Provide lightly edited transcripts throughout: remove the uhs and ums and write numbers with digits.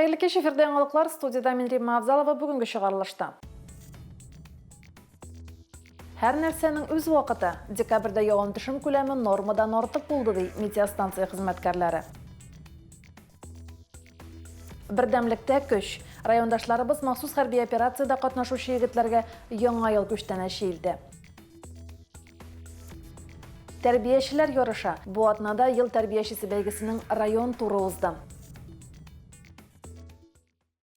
Хәерле кич, эфирдә яңалыклар, студиядә мин Римма Авзалова, бүгенге чыгарылышта. Һәр нәрсәнең үз вакыты. Декабрьдә явым-төшем күләме нормадан артык булды, ди метеостанция хезмәткәрләре. Бердәмлектә көч. Райондашларыбыз махсус хәрби операциядә катнашучы егетләргә Яңа ел күчтәнәче илтә. Тәрбиячеләр ярыша. Бу атнада Ел тәрбиячесе бәйгесенең район туры узды.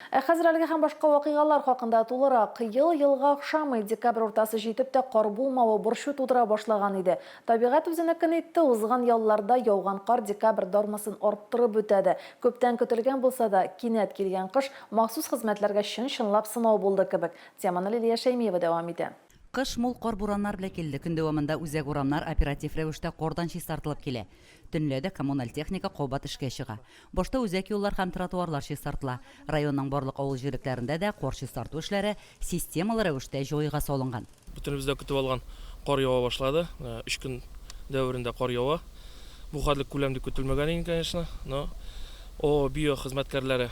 Ә хәзер әлеге һәм башка вакыйгалар хакында тулырак. Ел елга охшамый, декабрь уртасы җитеп тә кар булмавы борчу тудыра башлаган иде. Табигать үзенекен итте, узган ялларда яуган кар декабрь нормасын арттырып үтәде. Күптән көтелгән булса да, кинәт килгән кыш махсус хезмәтләргә чын-чынлап сынау булды кебек. Теманы Лилия Шәймиева дәвам итә. Кыш мул кар-бураннар белән килде. Көн дәвамында үзәк урамнар оператив рәвештә кардан чистартылып килә. Төнлә дә коммуналь техника кабат эшкә чыга. Башта үзәк юллар һәм тротуарлар чистартыла. Районның барлык авыл җирлекләрендә дә кар чистарту эшләре системалы рәвештә җайга салынган. Бөтенебез дә көтеп алган кар ява башлады. Менә өч көн дәверендә кар ява. Бу хәтле күләм дип көтелмәгән иде, конечно, но ООО Био хезмәткәрләре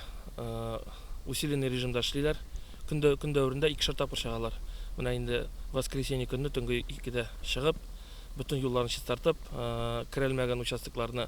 усиленный режимда эшлиләр. Көн дә, көн дәверендә икешәр тапкыр чыгалар. Менә инде воскресенье көнне төнге икедә чыгып, бөтен юлларны чистартып, керәлмәгән участокларны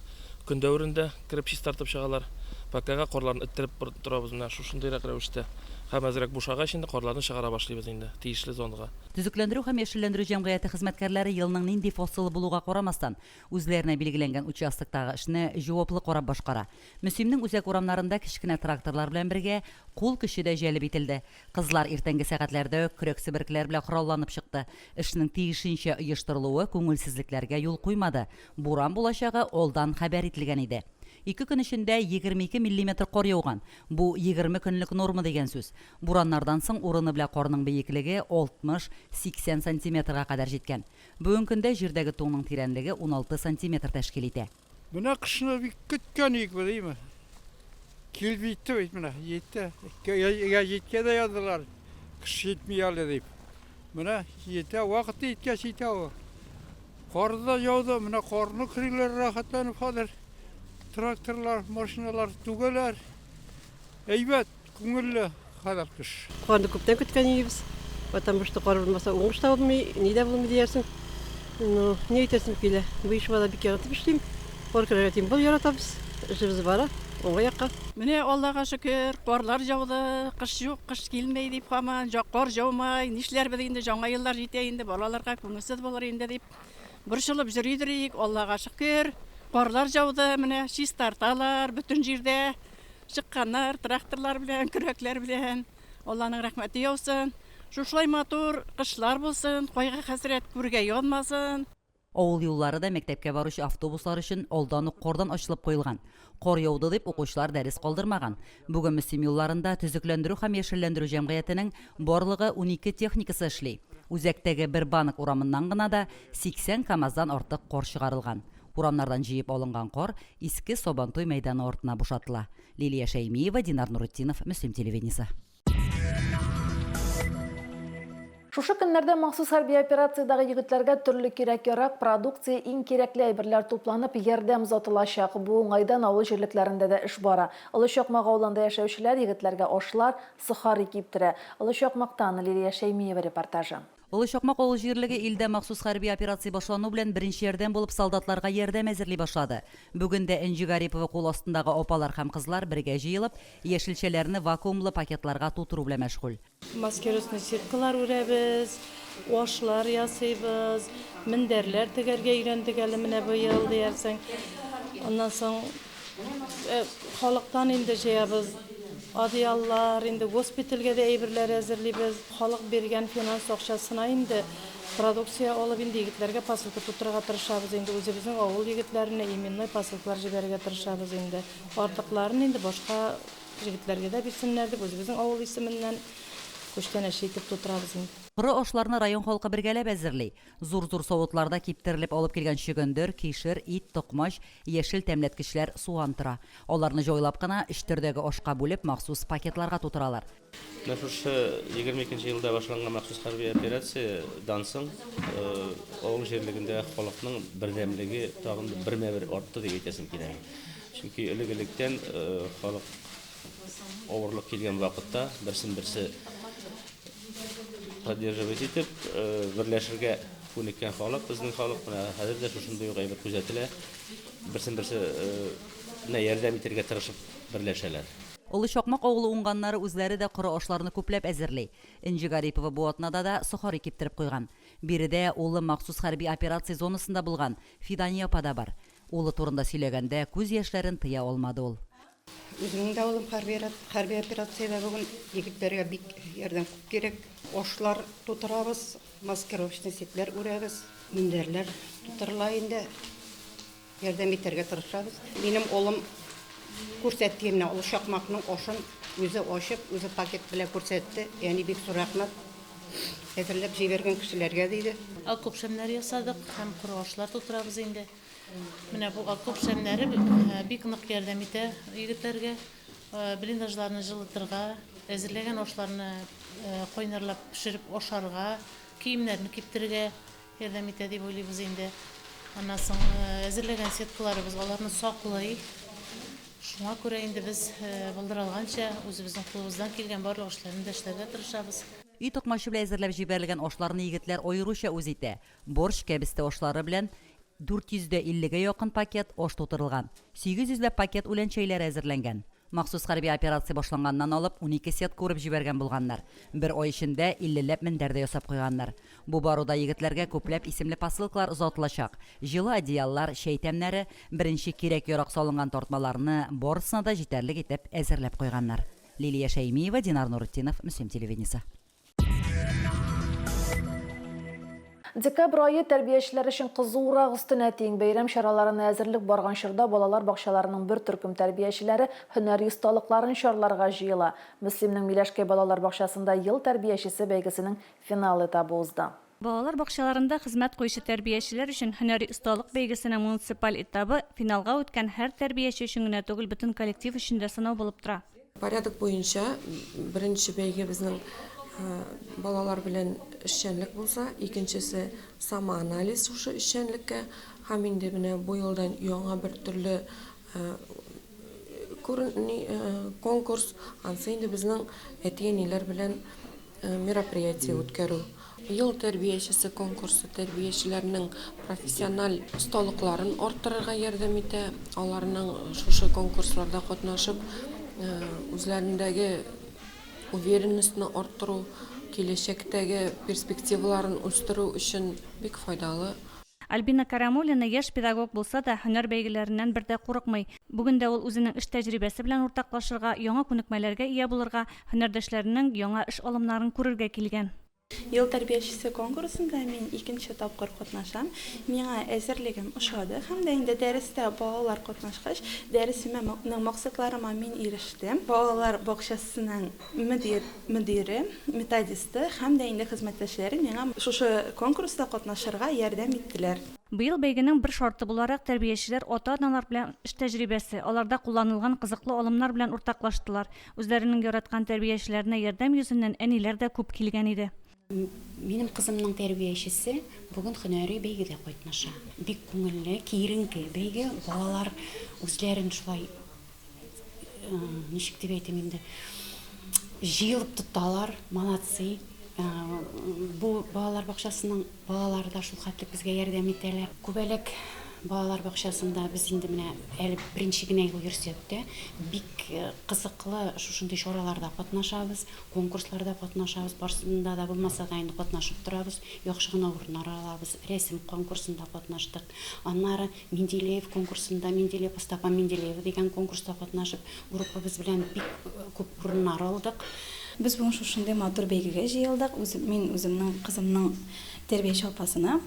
көн дәверендә кереп чистартып чыгалар. Пока карларны эттереп торабыз менә шушындыйрак рәвештә. Һәм әзрәк бушагач инде карларны чыгара башлыйбыз инде тиешле зонага. Төзекләндерү һәм яшелләндерү җәмгыяте хезмәткәрләре елның нинди фасылы булуга карамастан, үзләренә билгеләнгән участоктагы эшне җаваплы карап башкара. Мөслимнең үзәк урамнарында кечкенә тракторлар белән бергә кул көче дә җәлеп ителде. Кызлар иртәнге сәгатьләрдә үк көрәк-себеркеләр белән коралланып чыкты. Эшнең тиешенчә оештырылуы күңелсезлекләргә юл куймады. Буран булачагы алдан хәбәр ителгән иде. Ике көн эчендә 22 миллиметр кар яуган. Бу, 20 көнлек норма дигән сүз. Бураннардан соң урыны белән карның биеклеге 60, 80 сантиметрга кадәр җиткән. Бүгенге көндә җирдәге туңның тирәнлеге 16 сантиметр тәшкил итә. Менә кышны бик көткән идек без, әйме. Килеп җитте бит менә, җитте. Гәҗиткә дә яздылар, кыш җитми әле дип. Менә җитә, вакыты җиткәч җитә ул. Кар да яуды, менә карны көриләр рәхәтләнеп хәзер. Тракторлар, машиналар түгәләр. Әйбәт, күңелле хәзер кыш. Карны күптән көткән идебез. Потому что кар булмаса, уңыш та булмый, ни дә булмый диярсең. Ну, ни әйтәсем килә. Бу оешмада бик яратып эшлим. Кар көрәргә тим бул яратабыз. Эшебез бара, уңай якка. Менә Аллага шөкер, карлар яуды, кыш юк, кыш килмәй дип һаман, кар яумай, нишләрбез инде, яңа еллар җитә инде, балаларга күңелсез булыр инде дип борчылып йөридер идек, Аллага шөкер, карлар яуды, менә чистарталар бөтен җирдә. Чыкканнар тракторлар белән, көрәкләр белән. Алланың рәхмәте яусын. Шушылай матур кышлар булсын, кайгы-хәсрәт күргә язмасын. Авыл юллары да мәктәпкә баручы автобуслар өчен алдан ук кардан ачылып куелган. Кар яуды дип, укучылар дәрес калдырмаган. Бүген Мөслим юлларында Төзекләндерү һәм яшелләндерү җәмгыятенең барлыгы 12 техникасы эшли. Үзәктәге бер банк урамыннан гына да 80 КАМАЗдан артык кар чыгарылган. Урамнардан җыеп алынган кар Иске Сабантуй мәйданы артына бушатыла. Лилия Шәймиева, Динар Нуретдинов, Мөслим телевидениесе. Шушы көннәрдә махсус хәрби операциядәге егетләргә төрле кирәк-ярак, продукция, иң кирәкле әйберләр тупланып, ярдәм озатылачак. Бу уңайдан авыл җирлекләрендә дә эш бара. Олы Чакмак авылында яшәүчеләр егетләргә ашлар, сохари киптерә. Олы Чакмактан Лилия Шәймиева репортажы. Олы Чакмак авыл җирлеге илдә махсус хәрби операция башлану белән беренче ярдәм булып солдатларга ярдәм әзерли башлады. Бүген дә Энҗе Гарипова кул астындагы апалар һәм кызлар бергә җыелып, яшелчәләрне вакуумлы пакетларга тутыру белән мәшгуль. Маскировочный сеткалар үрәбез, ашлар ясыйбыз, мендәрләр тегәргә өйрәндек әле менә быел, диярсең. Аннан соң Халыктан инде җыябыз одеяллар, инде госпитальгә дә әйберләр әзерлибез. Халык биргән финанс акчасына инде продукция алып инде егетләргә посылка тутырырга тырышабыз инде. Үзебезнең авыл егетләренә именной посылкалар җибәрергә тырышабыз инде. Артыкларын инде башка җегетләргә дә бирсеннәр дип үзебезнең авыл исеменнән күчтәнәчле итеп тутырабыз инде. Коры ашларны район халкы бергәләп әзерли. Зур-зур савытларда киптерелеп алып килгән чөгендер, кишер, ит, токмач, яшел тәмләткечләр, суган тора. Аларны җайлап кына, өч төрдәге ашка бүлеп, махсус пакетларга тутыралар. Менә шушы 22 нче елда башланган махсус хәрби операциядән соң авыл җирлегендә халыкның бердәмлеге тагын да бермә-бер артты дип әйтәсем килә. Чөнки элек-электән халык. Авырлык килгән вакытта берсен-берсе поддерживать итеп, берләшергә күнеккән халык, безнең халык. Менә хәзер дә шушындый ук әйбер күзәтелә. Берсен-берсе менә ярдәм итәргә тырышып берләшәләр. Олы Чакмак авылы уңганнары үзләре дә коры ашларны күпләп әзерли. Энҗе Гарипова бу атнада да сохари киптереп куйган. Биредә улы махсус хәрби операция зонасында булган Фидания апа да бар. Улы турында сөйләгәндә күз яшьләрен тыя алмады ул. Үземнең дә улым хәрби хәрби операциядә бүген. Егетләргә бик ярдәм күп кирәк. Ашлар тутырабыз, маскировочный сетьләр үрәбез, мендәрләр тутырыла инде. Ярдәм итәргә тырышабыз. Минем улым күрсәтте менә ул шакмакның ашын үзе ачып, үзе пакет белән күрсәтте. Әни бик зур рәхмәт әзерләп җибәргән кешеләргә, диде. Окоп шәмнәре ясадык һәм коры ашлар тутырабыз инде. Менә бу окоп шәмнәре бик нык ярдәм итә егетләргә. Блиндажларны җылытырга, әзерләгән ашларны кайнарлап пешереп ашарга, киемнәрне киптерергә ярдәм итә дип уйлыйбыз инде. Аннан соң әзерләгән сеткаларыбыз аларны саклый. Шуңа күрә инде без булдыра алганча үзебезнең кулыбыздан килгән барлык эшләрне дә эшләргә тырышабыз. Өй токмачы белән әзерләп җибәрелгән ашларны егетләр аеруча үз итә. Борщ, кәбестә ашлары белән 450 гә якын пакет аш тутырылган, 800 ләп пакет үлән чәйләре әзерләнгән. Махсус хәрби операция башланганнан алып 12 сетка үреп җибәргән булганнар. Бер ай эчендә 50 ләп мендәр дә ясап куйганнар. Бу баруда егетләргә күпләп исемле посылкалар озатылачак. Җылы одеяллар, чәй тәмнәре, беренче кирәк-ярак салынган тартмаларны барысына да җитәрлек итеп әзерләп куйганнар. Лилия Шәймиева, Динар Нуретдинов, Мөслим телевидениесе. Декабрь ае тәрбиячеләр өчен кызуырак өстенә тиң. Бәйрәм чараларына әзерлек барган чорда балалар бакчаларының бер төркем тәрбиячеләре һөнәри осталыкларын чарларга җыела. Мөслимнең Миләшкәй балалар бакчасында Ел тәрбиячесе бәйгесенең финал этабы узды. Балалар бакчаларында хезмәт куючы тәрбиячеләр өчен һөнәри осталык бәйгесенең муниципаль этабы финалга үткән һәр тәрбияче өчен генә түгел, бөтен коллектив өчен дә сынау булып тора. Порядок буенча беренче бәйге безнең балалар белән эшчәнлек булса, икенчесе самоанализ шушы эшчәнлеккә һәм инде менә бу елдан яңа бер төрле конкурс, ансы инде безнең әти-әниләр белән мероприятие үткәрү. Ел тәрбиячесе конкурсы тәрбиячеләрнең профессиональ осталыкларын арттырырга ярдәм итә, аларның шушы конкурсларда катнашып, үзләрендәге уверенностьны арттыру, киләчәктәге перспективаларын үстерү өчен бик файдалы. Альбина Карамуллина яшь педагог булса да, һөнәр бәйгеләреннән бер дә курыкмый. Бүген дә ул үзенең эш тәҗрибәсе белән уртаклашырга, яңа күнекмәләргә ия булырга, һөнәрдәшләренең яңа эш алымнарын күрергә килгән. Ел тәрбиячесе конкурсында мин икенче тапкыр катнашам. Миңа әзерлегем ошады һәм дә инде дәрестә балалар катнашкач, дәресемә нең максатларыма мин ирештем. Балалар бакчасының Мөдир, мөдире, методисты һәм дә инде хезмәттәшләре миңа шушы конкурста катнашырга ярдәм иттеләр. Быел бәйгенең бер шарты буларак, тәрбиячеләр ата-аналар белән эш тәҗрибәсе, аларда кулланылган кызыклы алымнар белән уртаклаштылар. Үзләренең яраткан тәрбиячеләренә ярдәм йөзеннән әниләр дә күп килгән иде. Минем кызымның тәрбиячесе бүген һөнәри бәйгедә катнаша. Бик күңелле, киеренке бәйге. Балалар үзләрен шулай ничек дип әйтим инде, җыелып тоталар, молодцы. Бу балалар бакчасының балалары да шул хәтле безгә ярдәм итәләр. Күбәләк балалар бакчасында без инде менә әле беренче генә ел йөрсәк тә, бик кызыклы шушындый чараларда катнашабыз, конкурсларда катнашабыз, барсында да булмаса да инде катнашып торабыз, яхшы гына урыннар алабыз. Рәсем конкурсында катнаштык. Аннары Менделеев конкурсында, Менделеев Остапа Менделеева дигән конкурста катнашып, группабыз белән бик күп урыннар алдык. Без бүген шушындый матур бәйгегә җыелдык. Үзе, мин үземнең кызымның тәрбияче апасына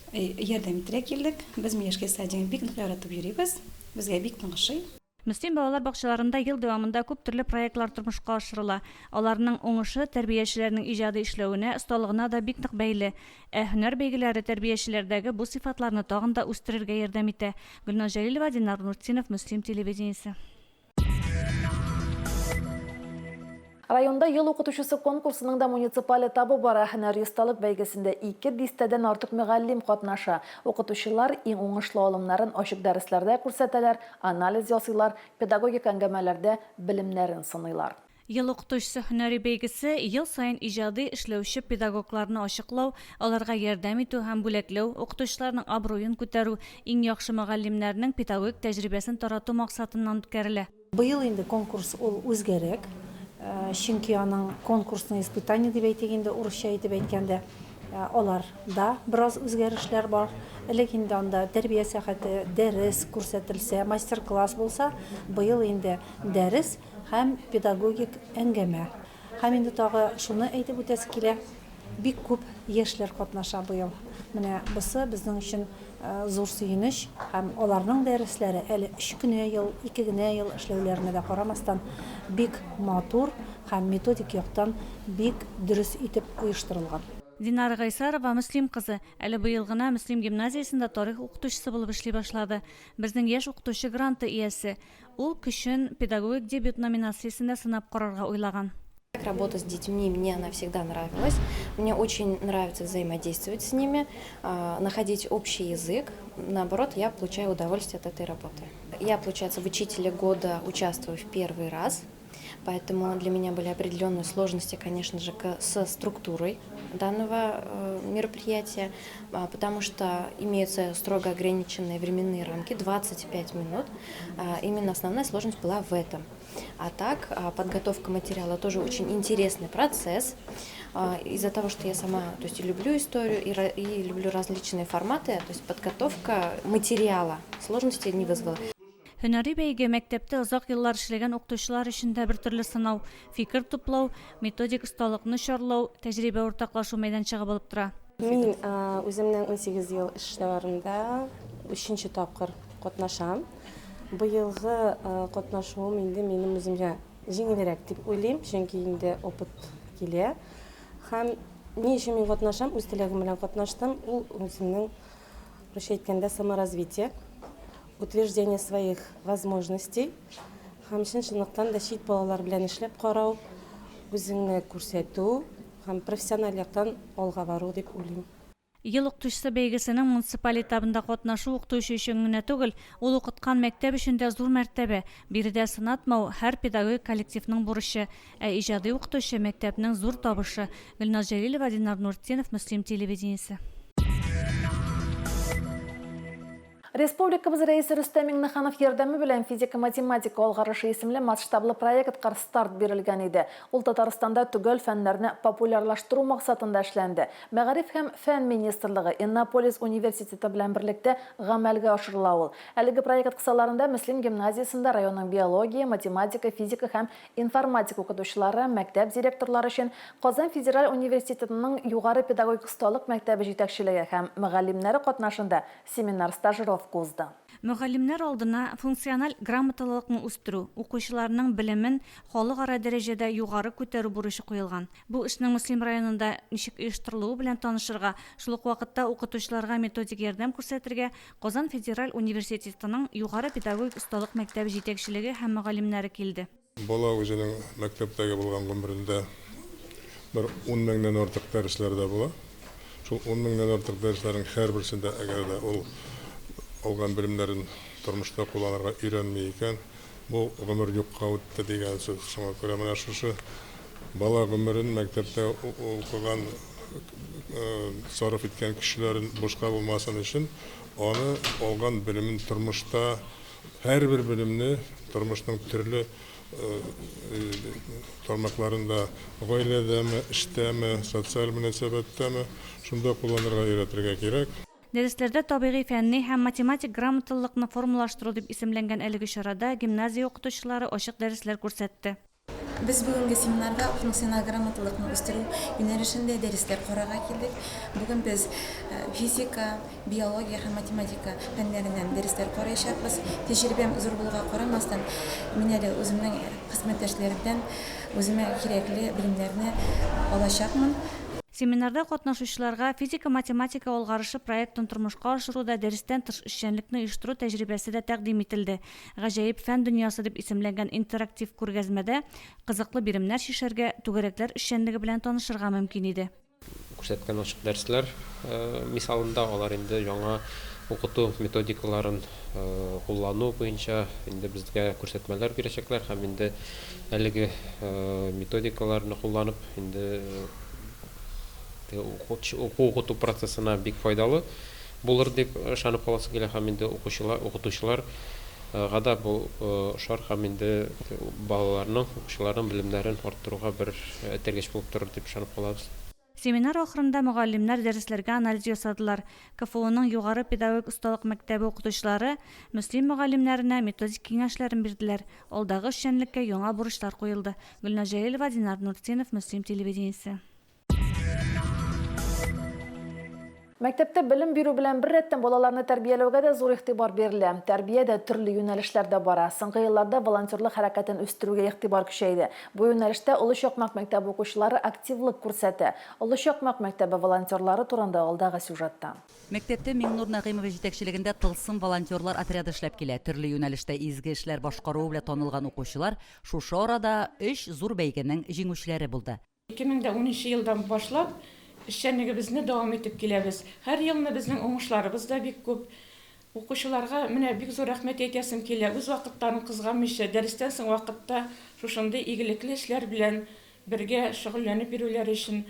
ярдәм итәргә килдек. Без Миләшкәй садигын бик нык яратып йөрибез. Безгә бик нык ошый. Мөслим балалар бакчаларында ел дәвамында күп төрле проектлар тормышка ашырыла. Аларның уңышы тәрбиячеләрнең иҗади эшләвенә, осталыгына да бик нык бәйле. Ә һөнәр бәйгеләре тәрбиячеләрдәге бу сыйфатларны тагын да үстерергә ярдәм итә. Гөлназ Җәлилова, Динар Нуртдинов, Мөслим телевидениесе. Районда Ел укытучысы конкурсының да муниципаль этабы бара. Һөнәри осталык бәйгесендә ике дистәдән артык мөгаллим катнаша. Укытучылар иң уңышлы алымнарын ачык дәресләрдә күрсәтәләр, анализ ясыйлар, педагогик әңгәмәләрдә белемнәрен сыныйлар. Ел укытучысы һөнәри бәйгесе ел саен иҗади эшләүче педагогларны ачыклау, аларга ярдәм итү һәм бүләкләү, укытучыларның абруен күтәрү, иң яхшы мөгаллимнәрнең педагогик тәҗрибәсен тарату максатыннан үткәрелә. Быел инде конкурс ул үзгәрәк, чөнки аның конкурсные испытания дип әйтик инде, урысча итеп әйткәндә, аларда бераз үзгәрешләр бар. Элек инде анда тәрбия сәгате, дәрес күрсәтелсә, мастер-класс булса, быел инде дәрес һәм педагогик әңгәмә. Һәм инде тагы шуны әйтеп үтәсе килә, бик күп яшьләр катнаша быел. Менә бусы безнең өчен зур сөенеч һәм аларның дәресләре әле өч кенә ел, ике генә ел эшләүләренә дә карамастан, бик матур һәм методик яктан бик дөрес итеп оештырылган. Динара Гайсарова, Мөслим кызы, әле быел гына Мөслим гимназиясендә тарих укытучысы булып эшли башлады. Безнең яшь укытучы гранты иясе. Ул көчен Педагогик дебют номинациясендә сынап карарга уйлаган. Работа с детьми мне она всегда нравилась. Мне очень нравится взаимодействовать с ними, находить общий язык. Наоборот, я получаю удовольствие от этой работы. Я, получается, в «Учителе года» участвую в первый раз, поэтому для меня были определенные сложности, конечно же, со структурой данного мероприятия, потому что имеются строго ограниченные временные рамки, 25 минут. Именно основная сложность была в этом. А так, подготовка материала тоже очень интересный процесс. Из-за того, что я сама, то есть, люблю историю и люблю различные форматы, то есть подготовка материала сложностей не вызвала. Һөнәри бәйге мәктәптә озак еллар эшләгән укытучылар өчен дә бер төрле сынау, фикер туплау, методик осталыкны чарлау, тәҗрибә уртаклашу мәйданчыгы булып тора. Мин үземнең 18 ел эш дәверендә өченче тапкыр катнашам. Быелгы катнашуым инде минем үземә җиңелрәк дип уйлыйм, чөнки инде опыт килә. Һәм ни өчен мин катнашам? Үз теләгем белән катнаштым. Ул үземнең, русча әйткәндә, саморазвитие, утверждение своих возможностей һәм чын-чынлыктан да чит балалар белән эшләп карау, үзеңне күрсәтү һәм профессиональ яктан алга бару дип уйлыйм. Ел укытучысы бәйгесенең муниципаль этабында катнашу укытучы өчен генә түгел, ул укыткан мәктәп өчен дә зур мәртәбә. Биредә сынатмау, һәр педагогик коллективның бурычы. Ә иҗади укытучы, мәктәпнең зур табышы. Гөлназ Җәлилова, Динар Нуртдинов, Мөслим телевидениесе. Республикабыз Рәисе Рөстәм Миңнеханов ярдәме белән Физика-математика алгарышы исемле масштаблы проектка старт бирелгән иде. Ул Татарстанда төгәл фәннәрне популярлаштыру максатында эшләнде. Мәгариф һәм фән министрлыгы, Иннополис университеты белән берлектә гамәлгә ашырыла ул. Әлеге проект кысаларында Мөслим гимназиясендә районның биология, математика, физика һәм информатика укытучылары, мәктәп директорлары өчен Казан федераль университетының Югары педагогик осталык мәктәбе җитәкчелеге һәм мөгаллимнәре катнашында Семинар-стажировка узды. Мөгаллимнәр алдына функциональ грамоталылыкны үстерү, укучыларның белемен халыкара дәрәҗәдә югары күтәрү бурычы куелган. Бу эшнең Мөслим районында ничек оештырылуы белән танышырга, шул ук вакытта укытучыларга методик ярдәм күрсәтергә Казан федераль университетының Югары педагогик осталык мәктәбе җитәкчелеге һәм мөгаллимнәре килде. Бала үзенең мәктәптәге булган гомерендә бер ун меңнән артык дәресләрдә була. Шул ун меңнән артык дәресләрнең һәрберсендә әгәр дә ул алган белемнәрен тормышта кулланырга өйрәнми икән, бу гомер юкка үтте дигән сүз. Шуңа күрә менә шушы бала гомерен мәктәптә укыган, сарыф иткән көчләрен бушка булмасын өчен, аны алган белемен тормышта Һәрбер белемне тормышның төрле тармакларында, гаиләдәме, эштәме, социаль мөнәсәбәттәме, шунда кулланырга өйрәтергә кирәк. Дәресләрдә табигый-фәнни һәм математик грамоталылыкны формалаштыру дип исемләнгән әлеге чарада гимназия укытучылары ачык дәресләр күрсәтте. Без бүгенге семинарда функциональ грамоталыкны үстерү юнәлешендә дәресләр карарга килдек. Бүген без физика, биология һәм математика фәннәреннән дәресләр караячакбыз. Тәҗрибәм зур булуга карамастан, мин әле үземнең хезмәттәшләремдән үземә кирәкле белемнәрне алачакмын. Семинарда катнашучыларга Физика-математика алгарышы проектын тормышка ашыруда дәрестән тыш эшчәнлекне оештыру тәҗрибәсе дә тәкъдим ителде. Гаҗәеп фән дөньясы дип исемләнгән интерактив күргәзмәдә кызыклы биремнәр чишәргә, түгәрәкләр эшчәнлеге белән танышырга мөмкин иде. Күрсәткән ачык дәресләр мисалында алар инде яңа укыту методикаларын куллану буенча инде безгә күрсәтмәләр бирәчәкләр һәм инде әлеге методикаларны кулланып инде уку-укыту процессына бик файдалы булыр дип ышанып каласы килә һәм инде укучылар, укытучылар га да бу ошар һәм инде балаларның, укучыларның белемнәрен арттыруга бер этәргеч булып торыр дип ышанып калабыз. Семинар ахырында мөгаллимнәр дәресләргә анализ ясадылар. КФУның Югары педагогик осталык мәктәбе укытучылары Мөслим мөгаллимнәренә методик киңәшләрен бирделәр. Алдагы эшчәнлеккә яңа бурычлар куелды. Гөлназ Җәлилова, Динар Нуртдинов, Мөслим телевидениесе. Мәктәптә белем бирү белән беррәттән балаларны тәрбияләүгә дә зур игътибар бирелә. Тәрбия дә төрле юнәлешләрдә бара. Соңгы елларда волонтерлык хәрәкәтен үстерүгә игътибар көчәйде. Бу юнәлештә Олы Чакмак мәктәбе укучылары активлык күрсәтә. Олы Чакмак мәктәбе волонтерлары турында алдагы сюжетта. Мәктәптә Миңнур Нәгыймова җитәкчелегендә Тылсым волонтерлар отряды эшләп килә. Төрле юнәлештә изге эшләр башкаруы белән танылган укучылар шушы арада өч зур бәйгенең җиңүчеләре булды. 2010 елдан башлап эшчәнлегебезне дәвам итеп киләбез. Һәр елны безнең уңышларыбыз да бик күп. Укучыларга менә бик зур рәхмәт әйтәсем килә, үз вакытларын кызганмыйча, дәрестән соң вакытта шушындый игелекле эшләр белән бергә шөгыльләнеп йөрүләре өчен.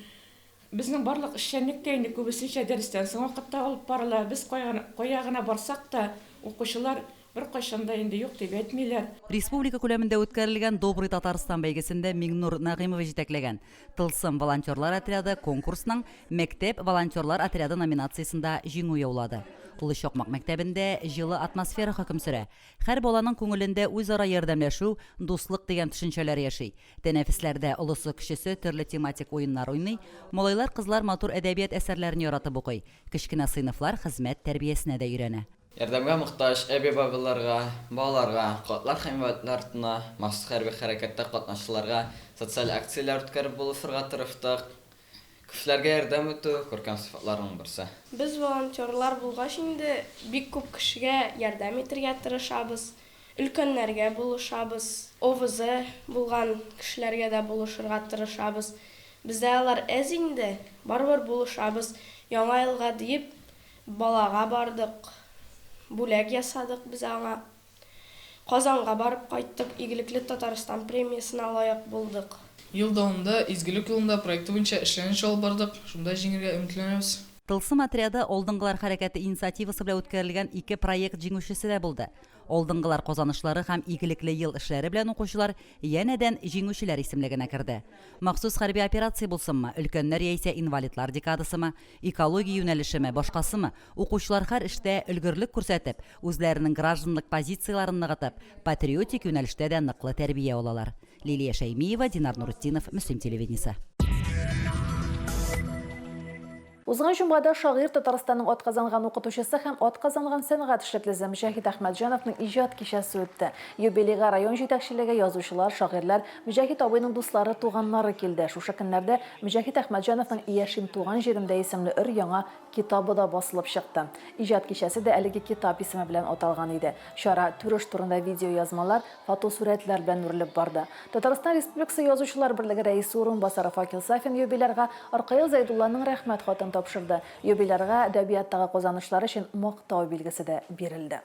Безнең барлык эшчәнлек тә инде күбесенчә дәрестән соң вакытта алып барыла. Без кая гына барсак та, укучылар Беркайчан да инде юк дип әйтмиләр. Республика күләмендә үткәрелгән Добрый Татарстан бәйгесендә Миңнур Нәгыймова җитәкләгән Тылсым волонтерлар отряды конкурсның Мәктәп волонтерлар отряды номинациясендә җиңү яулады. Олы Чакмак мәктәбендә җылы атмосфера хөкем сөрә. Һәр баланың күңелендә үзара ярдәмләшү, дуслык дигән төшенчәләр яши. Тәнәфесләрдә олысы-кечесе төрле тематик уеннар уйный, малайлар-кызлар матур әдәбият әсәрләрен яратып укый, кечкенә сыйныфлар хезмәт тәрбиясенә дә өйрәнә. Ярдәмгә мохтаҗ әби-бабайларга, балаларга, картлар һәм инвалидлар артына, махсус хәрби хәрәкәттә катнашучыларга социаль акцияләр үткәреп булышырга тырыштык. Кешеләргә ярдәм итү, күркәм сыйфатларның берсе. Без волонтерлар булгач инде, бик күп кешегә ярдәм итергә тырышабыз, өлкәннәргә булышабыз, ОВЗ булган кешеләргә дә булышырга тырышабыз. Бездә алар әз инде, барыбер булышабыз. Яңа елга диеп, Балага бардык, бүләк ясадык без аңа. Казанга барып кайттык, Игелекле Татарстан премиясенә лаек булдык. Ел дәвамында Изгелек юлында проекты буенча эшләнеш алып бардык, шунда җиңергә өметләнәбез. Тылсым отряды Алдынгылар хәрәкәте инициативасы белән үткәрелгән ике проект җиңүчесе дә булды. Алдынгылар казанышлары һәм игелекле ел эшләре белән укучылар янәдән җиңүчеләр исемлегенә керде. Махсус хәрби операция булсынмы, өлкәннәр яисә инвалидлар декадасымы, экология юнәлешеме, башкасымы, укучылар һәр эштә өлгерлек күрсәтеп, үзләренең гражданлык позицияләрен ныгытып, патриотик юнәлештә дә ныклы тәрбия алалар. Лилия Шәймиева, Динар Нурутдинов, Мөслим телевидениесе. Узган җомгада шагыйрь, Татарстанның атказанган укытучысы һәм атказанган сәнгать эшлеклесе Мөҗәһит Әхмәтҗановның иҗат кичәсе үтте. Юбилейга район җитәкчелеге, язучылар, шагыйрьләр, Мөҗәһит абыйның дуслары, туганнары килде. Шушы көннәрдә Мөҗәһит Әхмәтҗановның Яшим туган җиремдә исемле өр-яңа китабы да басылып чыкты. Иҗат кичәсе дә әлеге китап исеме белән аталган иде. Чара Түреш турында видеоязмалар, фотосурәтләр белән үрелеп барды. Татарстан Республикасы Язучылар берлеге рәисе урынбасары Факил Сафин юбилярга Ркаил Зәйдулланың Рәхмәт хатын тапшырды. Юбилярга әдәбияттагы казанышлары өчен Мактау билгесе дә бирелде.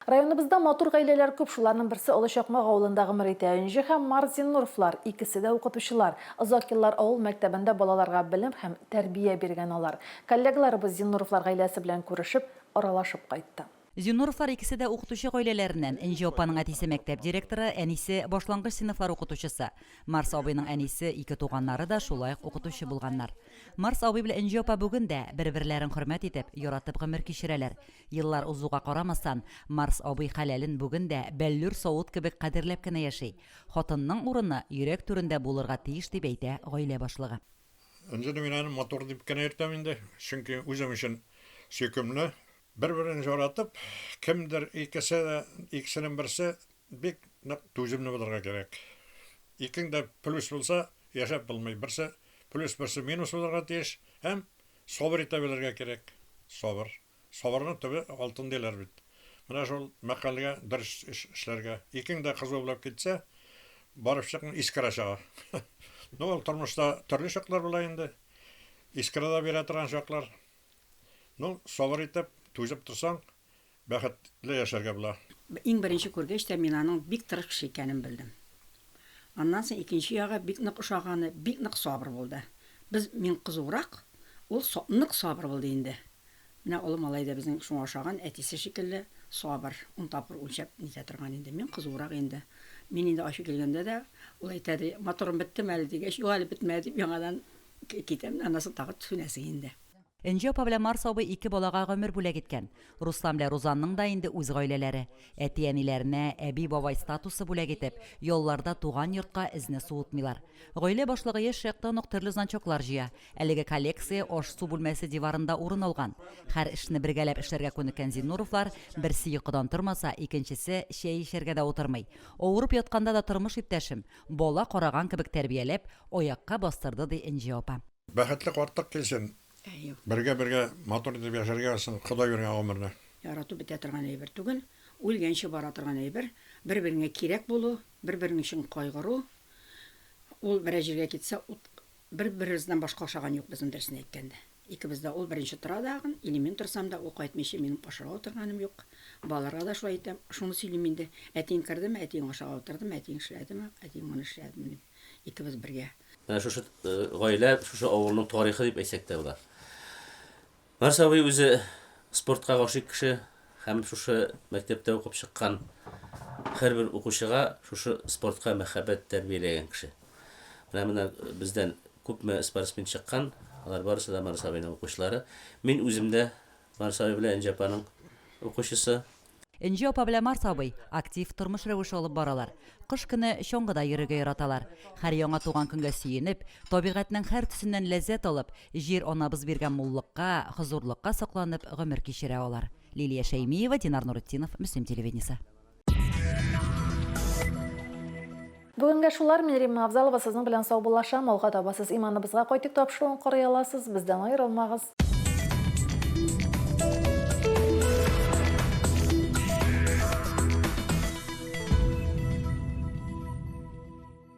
Районыбызда матур гаиләләр күп, шуларның берсе Олы Чакмак авылында гомер итә. Энҗе һәм Марс Зиннуровлар, икесе дә укытучылар. Озак еллар авыл мәктәбендә балаларга белем һәм тәрбия биргән алар. Коллегаларыбыз Зиннуровлар гаиләсе белән күрешеп, аралашып кайтты. Зиннуровлар икесе дә укытучы гаиләләреннән. Энҗе апаның әтисе мәктәп директоры, әнисе, башлангыч сыйныфлар укытучысы. Марс абыйның әнисе, ике туганнары да шулай ук укытучы булганнар. Марс абый белән Энҗе апа бүген дә, бер-берләрен хөрмәт итеп, яратып гомер кичерәләр. Еллар узуга карамастан, Марс абый хәләлен бүген дә бәллүр савыт кебек кадерләп кенә яши. Хатынның урыны йөрәк түрендә булырга тиеш, дип әйтә гаилә башлыгы. Энҗене мин аны матур дип кенә йөртәм инде, чөнки үзем өчен сөйкемле. Бер-берен яратып, кемдер икесе дә, икесенең берсе бик нык түземле булырга кирәк. Икең дә плюс булса, яшәп булмый. Берсе плюс, берсе минус булырга тиеш һәм сабыр итә белергә кирәк. Сабыр. Сабырның төбе алтын диләр бит. Менә шул мәкальгә дөрес эш эшләргә. Икең дә кызу булып китсә, барып чыкмый, искра чыга. Ну, ул тормышта төрле чаклар була инде. Искра да бирә торган чаклар. Ну, сабыр итеп, түзеп торсаң, бәхетле яшәргә була. Иң беренче күргәч тә мин аның бик тырыш кеше икәнен белдем. Аннан соң икенче ягы бик нык ошаганы, бик нык сабыр булды. Без, мин кызурак, ул нык сабыр булды инде. Менә олы малай да безнең шуңа ошаган, әтисе шикелле сабыр, ун тапкыр үлчәп нитә торган инде. Мин кызурак инде. Мин инде ачу килгәндә дә, ул әйтә ди, моторым беттеме әле дигәч, юк әле бетмәде дип яңадан китәм дә, аннан соң тагы сүнәсең инде. Энҗе апа белән Марс абый ике балага гомер бүләк иткән. Руслан белән Рузанның да инде үз гаиләләре. Әти-әниләренә әби-бабай статусы бүләк итеп, ялларда туган йортка эзне суытмыйлар. Гаилә башлыгы яшь чактан ук төрле значоклар җыя. Әлеге коллекция аш-су бүлмәсе диварында урын алган. Һәр эшне бергәләп эшләргә күнеккән Зиннуровлар берсе йокыдан тормаса, икенчесе чәй эчәргә дә утырмый. Авырып ятканда да тормыш иптәшем, бала караган кебек тәрбияләп, аякка бастырды, ди Энҗе апа. Бәхетле картлык килсен. Әйе. Бергә-бергә матур итеп яшәргә язсын, Ходай биргән гомерне. Ярату бетә торган әйбер түгел, үлгәнче бара торган әйбер. Бер-береңә кирәк булу, бер-берең өчен кайгыру. Ул берәр җиргә китсә, ут бер-беребездән башка ашаган юк безнең, дөресен әйткәндә. Икебез дә, ул беренче тора дагын, или мин торсам да, ул кайтмыйча минем ашарга утырганым юк. Балаларга да шулай әйтәм, шуны сөйлим инде. Әтиең кердеме, әтиең ашарга утырдымы, әтиең эшләдеме, әтиең моны эшләдеме дип. Икебез бергә. Менә шушы гаилә, шушы авылның тарихы дип әйтсәк тә була. Марс абый үзе спортка гашыйк кеше һәм шушы мәктәптә укып чыккан һәрбер укучыга шушы спортка мәхәббәт тәрбияләгән кеше. Менә менә бездән күпме спортсмен чыккан, алар барысы да Марс абыйның укучылары. Мин үзем дә Марс абый белән Энҗе апаның укучысы. Энҗе апа белән Марс абый актив тормыш рәвеше алып баралар. Кыш көне чаңгыда йөрергә яраталар. Һәр яңа туган көнгә сөенеп, табигатьнең һәр төсеннән ләззәт алып, Җир-анабыз биргән муллыкка, хозурлыкка сокланып гомер кичерә алар. Лилия Шәймиева, Динар Нуретдинов, Мөслим телевидениесе. Бүгенгә шулар, мин Римма Авзалова сезнең белән саубуллашам. Алга таба сез Иманыбызга кайтыйк тапшыруын карый аласыз. Бездән аерылмагыз.